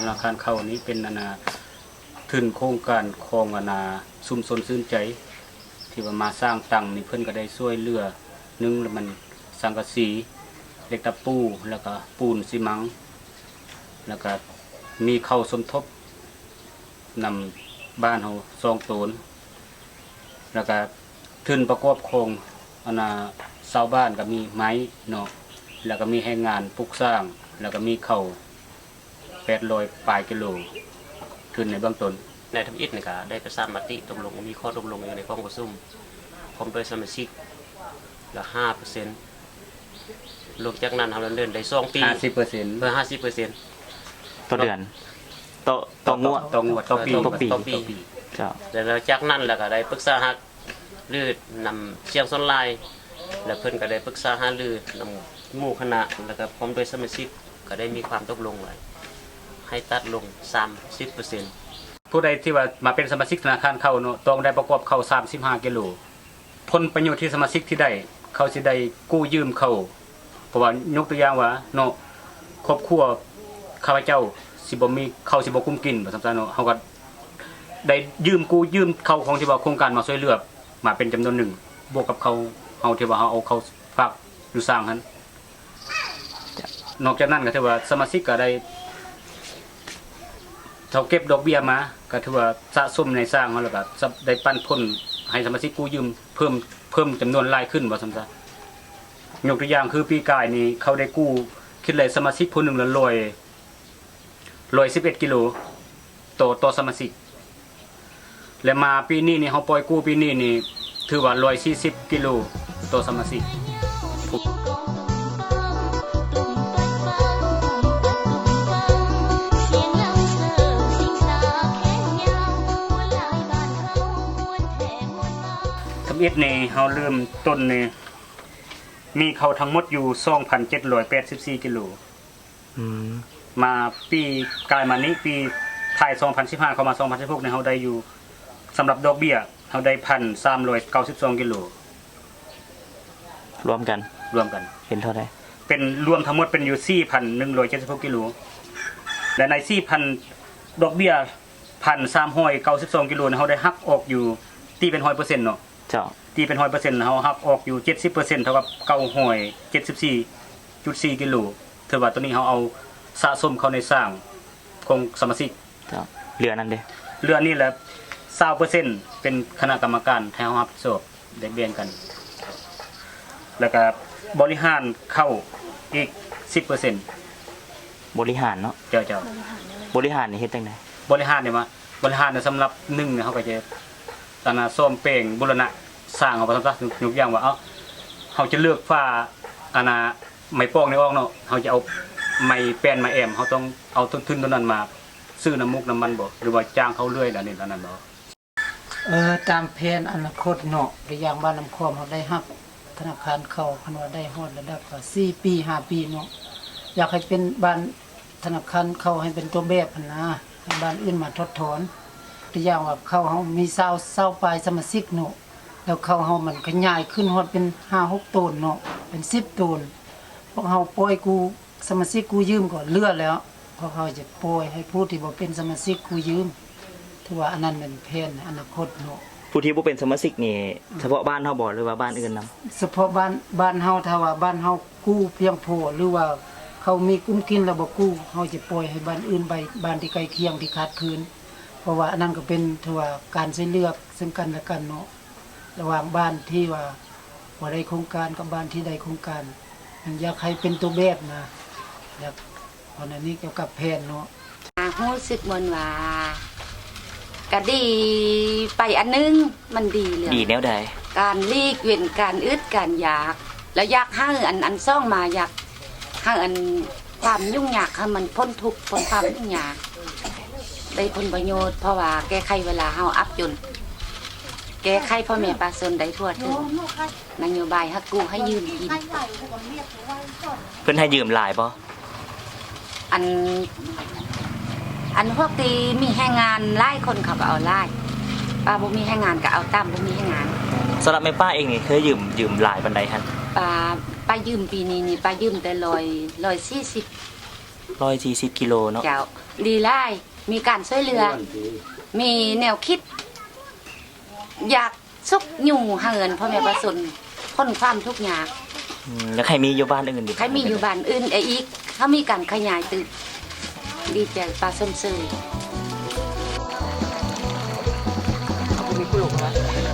ນະຄານເຂົ້ານີ້ເປັນ ອັນນ່າ ທຶນໂຄງການຂອງ ອັນນ່າ ຊຸມຊົນຊື່ນໃຈ ທີ່ວ່າມາສ້າງຕັ້ງນີ້ ເພິ່ນກໍໄດ້ຊ່ວຍເຫຼືອ ໜຶ່ງລະແມ່ນສັງກະສີ ເຫຼັກຕະປູ ແລ້ວກໍປູນຊີມັງ ແລ້ວກໍມີເຂົ້າສົມທົບນຳບ້ານເຮົາສອງໂຕນ ແລ້ວກະທຶນປະກອບຂອງ ອັນນ່າ ຊາວບ້ານກໍມີໄມ້ເນາະ ແລ້ວກໍມີແຮງງານປຸກສ້າງ ແລ້ວກໍມີເຂົ້າ ແປດຮ້ອຍປາຍກິໂລ ຂຶ້ນໃນເບື້ອງຕົ້ນ. ນາຍທຳອິດນີ້ກະໄດ້ປະຊາມະຕິຕົກລົງ ມີຂໍ້ຕົກລົງຢູ່ໃນກອງປະຊຸມ ພ້ອມດ້ວຍສະມາຊິກລະຫ້າເປີເຊັນ ລວມຈາກນັ້ນເຮົາດຳເນີນໄດ້ສອງປີ ຫ້າສິບເປີເຊັນ ເອີ ຫ້າສິບເປີເຊັນ ຕໍ່ເດືອນ ຕໍ່ ຕໍ່ງວດ ຕໍ່ງວດ ຕໍ່ປີ ຕໍ່ປີ ຕໍ່ປີ ເຈົ້າ ແລ້ວຈາກນັ້ນລະກະໄດ້ປຶກສາຫາລືນຳສຽງສ່ວນຫຼາຍ ແລະ ເພິ່ນກໍໄດ້ປຶກສາຫາລືນຳໝູ່ຄະນະ ແລ້ວກໍພ້ອມດ້ວຍສະມາຊິກ ກໍໄດ້ມີຄວາມຕົກລົງໄວ້ ໃຫ້ຕັດລົງສາມສິບເປີເຊັນ. ຜູ້ໃດທີ່ວ່າມາເປັນສະມາຊິກທະນາຄານເຂົ້າເນາະ ຕ້ອງໄດ້ປະກອບເຂົ້າສາມສິບຫ້າກິໂລ. ຜົນປະໂຫຍດທີ່ສະມາຊິກທີ່ໄດ້ ເຂົາຊິໄດ້ກູ້ຢືມເຂົ້າ ເພາະວ່າຍົກຕົວຢ່າງວ່າເນາະ ຄອບຄົວຂ້າພະເຈົ້າຊິບໍ່ມີເຂົ້າ ຊິບໍ່ກຸ້ມກິນ ວ່າຊັ້ນຊະເນາະ ເຮົາກໍໄດ້ຢືມ ກູ້ຢືມເຂົ້າຂອງທີ່ວ່າໂຄງການມາຊ່ວຍເຫຼືອ ມາເປັນຈຳນວນໜຶ່ງ ບວກກັບເຂົ້າເຮົາທີ່ວ່າເຮົາເອົາເຂົ້າຝາກຢູ່ສ້າງຫັ້ນ. ນອກຈາກນັ້ນກໍຖືວ່າສະມາຊິກກໍໄດ້ ເຮົາເກັບດອກເບ້ຍມາ ກໍຖືວ່າສະສົມໃນສ້າງເຮົາ ແລ້ວກໍໄດ້ປັນຜົນໃຫ້ສະມາຊິກກູ້ຢືມເພີ່ມ ເພີ່ມຈຳນວນຫຼາຍຂຶ້ນ ວ່າຊັ້ນຊະ. ຍົກຕົວຢ່າງຄືປີກາຍນີ້ ເຂົາໄດ້ກູ້ ຄິດໄລ່ສະມາຊິກຜູ້ໜຶ່ງລະຮ້ອຍ ຮ້ອຍສິບເອັດກິໂລຕໍ່ ຕໍ່ສະມາຊິກ ແລະ ມາປີນີ້ນີ້ ເຮົາປ່ອຍກູ້ປີນີ້ນີ້ ຖືວ່າຮ້ອຍສີ່ສິບກິໂລຕໍ່ສະມາຊິກ. ທຳອິດນີ້ ເຮົາເລີ່ມຕົ້ນນີ້ ມີເຂົ້າທັງໝົດຢູ່ສອງພັນເຈັດຮ້ອຍແປດສິບສີ່ກິໂລ. ອືມ ມາປີກາຍມານີ້ ປີທ້າຍສອງພັນສິບຫ້າ ເຂົ້າມາສອງພັນສິບຫົກນີ້ ເຮົາໄດ້ຢູ່ ສຳລັບດອກເບ້ຍ ເຮົາໄດ້ພັນສາມຮ້ອຍເກົ້າສິບສອງກິໂລ ລວມກັນ ລວມກັນ ເປັນເທົ່າໃດ? ເປັນ ລວມທັງໝົດເປັນຢູ່ສີ່ພັນໜຶ່ງຮ້ອຍເຈັດສິບຫົກກິໂລ ແລະ ໃນສີ່ພັນ ດອກເບ້ຍພັນສາມຮ້ອຍເກົ້າສິບສອງກິໂລນີ້ ເຮົາໄດ້ຫັກອອກຢູ່ ຕີເປັນຮ້ອຍເປີເຊັນເນາະ ເຈົ້າ ຕີເປັນຮ້ອຍເປີເຊັນ ເຮົາຫັກອອກຢູ່ເຈັດສິບເປີເຊັນ ເທົ່າກັບເກົ້າຮ້ອຍເຈັດສິບສີ່ຈຸດສີ່ກິໂລ ຖືວ່າໂຕນີ້ເຮົາເອົາສະສົມເຂົ້າໃນສ້າງຂອງສະມາຊິກ. ເຈົ້າ ເຫຼືອນັ້ນເດ? ເຫຼືອນີ້ລະຊາວເປີເຊັນ ເປັນຄະນະກຳມະການໃຫ້ເຮົາຮັບຜິດຊອບ ໄດ້ແບ່ງກັນ ແລ້ວກະບໍລິຫານເຂົ້າອີກສິບເປີເຊັນ. ບໍລິຫານເນາະ? ເຈົ້າ ເຈົ້າ. ບໍລິຫານນີ້ເຮັດຈັ່ງໃດ? ບໍລິຫານນີ້ມາ ບໍລິຫານສຳລັບໜຶ່ງ ເຮົາກໍຈະ ອັນນ່າ ສ້ອມແປງບູລະນະສ້າງເຮົາ ວ່າຊັ້ນຊະ ຍົກຢ່າງວ່າ ເອົາ ເຮົາຈະເລີກຝາ ອັນນ່າ ໄມ້ປອກນີ້ອອກເນາະ ເຮົາຈະເອົາໄມ້ແປ້ນ ໄມ້ແອມ ເຮົາຕ້ອງເອົາຕົ້ນທຶນໂຕນັ້ນມາຊື້ນ້ຳມູກນ້ຳມັນບໍ ຫຼືວ່າຈ້າງເຂົ້າເລື່ອຍ ອັນນີ້ ອັນນັ້ນບໍ? ເອີ ຕາມແຜນອະນາຄົດເນາະ ຕົວຢ່າງບ້ານນ້ຳຂອມ ເຮົາໄດ້ຮັບທະນາຄານເຂົ້າ ຄັນວ່າໄດ້ຮອດລະດັບກໍສີ່ປີ ຫ້າປີເນາະ ຢາກໃຫ້ເປັນບ້ານ ທະນາຄານເຂົ້າໃຫ້ເປັນຕົວແບບຫັ້ນນາ ໃຫ້ບ້ານອື່ນມາຖອດຖອນ. ຕົວຢ່າງວ່າເຂົ້າເຮົາມີຊາວ ຊາວປາຍສະມາຊິກເນາະ ແລ້ວເຂົ້າເຮົາມັນຂະຫຍາຍຂຶ້ນຮອດເປັນຫ້າຫົກໂຕນເນາະ ເປັນສິບໂຕນ ພວກເຮົາປ່ອຍກູ້ ສະມາຊິກກູ້ຢືມກໍເຫຼືອແລ້ວ ພວກເຮົາຈະປ່ອຍໃຫ້ຜູ້ທີ່ບໍ່ເປັນສະມາຊິກກູ້ຢືມ. ຖືວ່າອັນນັ້ນແມ່ນແຜນອະນາຄົດເນາະ. ຜູ້ທີ່ບໍ່ເປັນສະມາຊິກນີ້ ສະເພາະບ້ານເຮົາບໍ ຫຼືວ່າບ້ານອື່ນນຳ? ສະເພາະບ້ານ ບ້ານເຮົາ ຖ້າວ່າບ້ານເຮົາກູ້ພຽງພໍ ຫຼືວ່າເຂົາມີກຸ້ມກິນແລ້ວບໍ່ກູ້ ເຮົາຈະປ່ອຍໃຫ້ບ້ານອື່ນ ໄປບ້ານທີ່ໃກ້ຄຽງທີ່ຂາດເຂີນ ເພາະວ່າອັນນັ້ນກໍເປັນ ຖືວ່າການຊ່ວຍເຫຼືອເຊິ່ງກັນແລະກັນເນາະ ລະຫວ່າງບ້ານທີ່ວ່າບໍ່ໄດ້ໂຄງການກັບບ້ານທີ່ໄດ້ໂຄງການ ຍັງຢາກໃຫ້ເປັນຕົວແບບນະ ຢາກ ອັນນີ້ກ່ຽວກັບແຜນເນາະ ຮູ້ສຶກມ່ວນວ່າກະດີໄປອັນໜຶ່ງ ມັນດີເລື່ອງ ດີແນວໃດ? ການຫຼີກເວັ້ນການອຶດການຢາກ ແລ້ວຢາກໃຫ້ອັນ ອັນສອງມາ ຢາກໃຫ້ອັນຄວາມຫຍຸ້ງຍາກ ໃຫ້ມັນພົ້ນທຸກ ພົ້ນຄວາມຫຍຸ້ງຍາກ ໄດ້ຜົນປະໂຫຍດ ເພາະວ່າແກ້ໄຂເວລາເຮົາອັບຈົນ ແກ້ໄຂພໍ່ແມ່ປະຊາຊົນໄດ້ທົ່ວເຖິງ ນະໂຍບາຍຮັກກູ້ໃຫ້ຢືມກິນ ເພິ່ນໃຫ້ຢືມຫຼາຍບໍ່? ອັນ ອັນພວກທີ່ມີແຮງງານຫຼາຍຄົນເຂົາກໍເອົາຫຼາຍ ວ່າບໍ່ມີແຮງງານກໍເອົາຕາມບໍ່ມີແຮງງານ. ສຳລັບແມ່ປ້າເອງນີ້ເຄີຍຢືມ ຢືມຫຼາຍປານໃດຫັ້ນ? ປ້າ ປ້າຢືມປີນີ້ນີ້ ປ້າຢືມແຕ່ຮ້ອຍ ຮ້ອຍສີ່ສິບ ຮ້ອຍສີ່ສິບກິໂລເນາະ. ເຈົ້າ. ດີຫຼາຍ ມີການຊ່ວຍເຫຼືອ ມີແນວຄິດ ຢາກຊຸກຍູ້ໃຫ້ເຮືອນພໍ່ແມ່ປະຊາຊົນ ພົ້ນຄວາມທຸກຍາກ. ອືມ ຢາກໃຫ້ມີຢູ່ບ້ານອື່ນອີກ ໃຫ້ມີຢູ່ບ້ານອື່ນອີກ ເຮົາມີການຂະຫຍາຍຕື່ມ. ດີໃຈ ປາຊົມເຊີຍ. ເ